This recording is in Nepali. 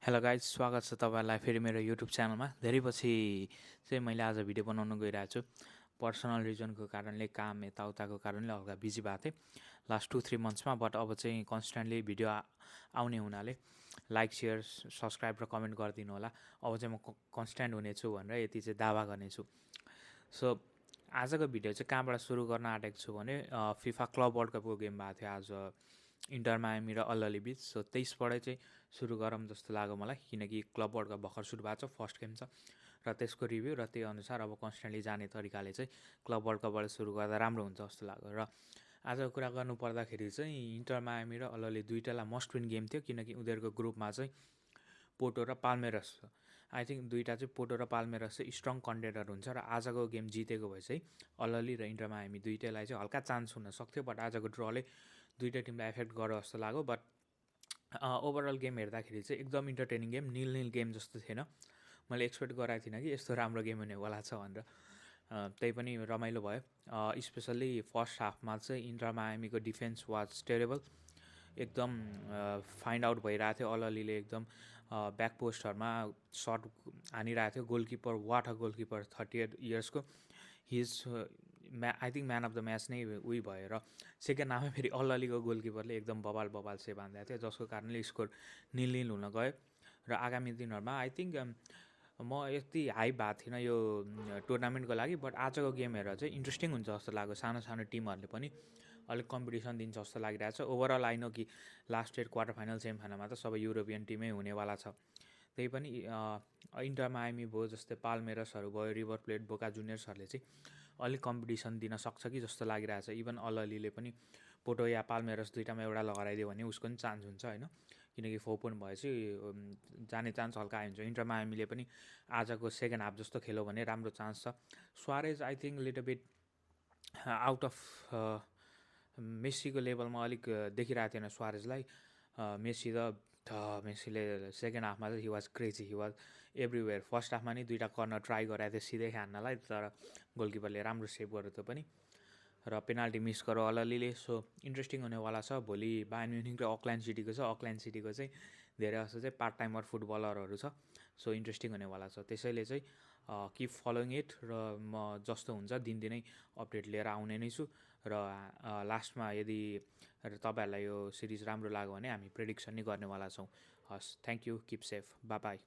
हेलो गाइज, स्वागत छ तपाईँहरूलाई फेरि मेरो युट्युब च्यानलमा। धेरै पछि चाहिँ मैले आज भिडियो बनाउन गइरहेको छु। पर्सनल रिजनको कारणले, काम यताउताको कारणले हल्का बिजी भएको थिएँ लास्ट 2-3 मन्थ्समा। बट अब चाहिँ कन्सटेन्टली भिडियो आउने हुनाले लाइक, सेयर, सब्सक्राइब र कमेन्ट गरिदिनु होला। अब चाहिँ म कन्सटेन्ट हुनेछु भनेर यति चाहिँ दावा गर्नेछु। सो आजको भिडियो चाहिँ कहाँबाट सुरु गर्न आँटेको छु भने फिफा क्लब वर्ल्ड कपको गेम भएको थियो आज इन्टर मायामी र अल-अली बिच। सो त्यसबाटै चाहिँ सुरु गरौँ जस्तो लाग्यो मलाई, किनकि क्लब वर्ल्ड कप भर्खर सुरु भएको छ, फर्स्ट गेम छ र त्यसको रिभ्यू र त्यही अनुसार अब कन्सटेन्टली जाने तरिकाले चाहिँ क्लब वर्ल्ड कपबाट सुरु गर्दा राम्रो हुन्छ जस्तो लाग्यो। र आजको कुरा गर्नु पर्दाखेरि चाहिँ इन्टर मायामी र अल-अली दुईटालाई मस्ट विन गेम थियो, किनकि उनीहरूको ग्रुपमा चाहिँ पोर्टो र पाल्मेरस, आई थिङ्क दुईवटा चाहिँ पोर्टो र पाल्मेरस चाहिँ स्ट्रङ कन्टेन्डर हुन्छ। र आजको गेम जितेको भए चाहिँ अल-अली र इन्टर मायामी दुईटैलाई चाहिँ हल्का चान्स हुन सक्थ्यो, बट आजको ड्रले दुईवटा टिमलाई एफेक्ट गर्यो जस्तो लाग्यो। बट ओभरअल गेम हेर्दाखेरि चाहिँ एकदम इन्टरटेनिङ गेम, निल गेम जस्तो थिएन। मैले एक्सपेक्ट गराएको थिइनँ कि यस्तो राम्रो गेम हुनेवाला छ भनेर। त्यही पनि रमाइलो भयो। स्पेसल्ली फर्स्ट हाफमा चाहिँ इन्टर मायामीको डिफेन्स वाज टेरेबल, एकदम फाइन्ड आउट भइरहेको थियो। अल-अलीले एकदम ब्याक पोस्टहरूमा सर्ट हानिरहेको थियो। गोलकिपर, वाट अ गोलकिपर, 38 इयर्सको, his I think man of the match नै उही भयो। र सेकेन्ड हाफमा फेरि अल-अलीको गोलकिपरले एकदम बबाल सेभ हान्दै थियो, जसको कारणले स्कोर निल हुन गयो। र आगामी दिनहरूमा आई थिङ्क म यति हाइप भएको थिइनँ यो टुर्नामेन्टको लागि, बट आजको गेम हेरेर चाहिँ इन्ट्रेस्टिङ हुन्छ जस्तो लाग्यो। सानो सानो टिमहरूले पनि अलिक कम्पिटिसन दिन्छ जस्तो लागिरहेको छ। ओभरअल आइनो कि last year quarter final, semi फाइनलमा त सबै युरोपियन टिमै हुनेवाला छ। त्यही पनि इन्टर मायामी भयो, जस्तै पाल्मेरसहरू भयो, रिभर प्लेट, बोका जुनियर्सहरूले चाहिँ अलिक कम्पिटिसन दिन सक्छ कि जस्तो लागिरहेको छ। इभन अल-अलीले पनि पोर्टो या पाल्मेरस दुईवटामा एउटा लगाइदियो भने उसको पनि चान्स हुन्छ होइन, किनकि 4 पोइन्ट भएपछि जाने चान्स हल्का आइ हुन्छ। इन्टर मायामीले पनि आजको सेकेन्ड हाफ जस्तो खेल्यो भने राम्रो चान्स छ। Suarez I think little bit out of मेस्सीको लेभलमा अलिक देखिरहेको थिएन सुवारेजलाई। मेस्सीले सेकेन्ड हाफमा चाहिँ he was crazy, he was everywhere. First हाफमा नि दुईवटा कर्नर ट्राई गराएको थियो सिधै हान्नलाई, तर गोलकिपरले राम्रो सेभ गर्यो त्यो पनि, र पेनाल्टी मिस गर्यो अल-अलीले। सो इन्ट्रेस्टिङ हुनेवाला छ। भोलि बायर्न म्युनिख र अकल्यान्ड सिटीको छ। अकल्यान्ड सिटीको चाहिँ धेरै जस्तो चाहिँ पार्ट टाइमर फुटबलरहरू छ। सो इन्ट्रेस्टिङ हुनेवाला छ। त्यसैले चाहिँ किप फलोइङ इट, र म जस्तो हुन्छ दिनदिनै अपडेट लिएर आउने नै छु। र लास्टमा यदि तपाईँहरूलाई यो सिरिज राम्रो लाग्यो भने हामी प्रेडिक्सन नै गर्नेवाला छौँ। हस्, thank you, keep safe, by by.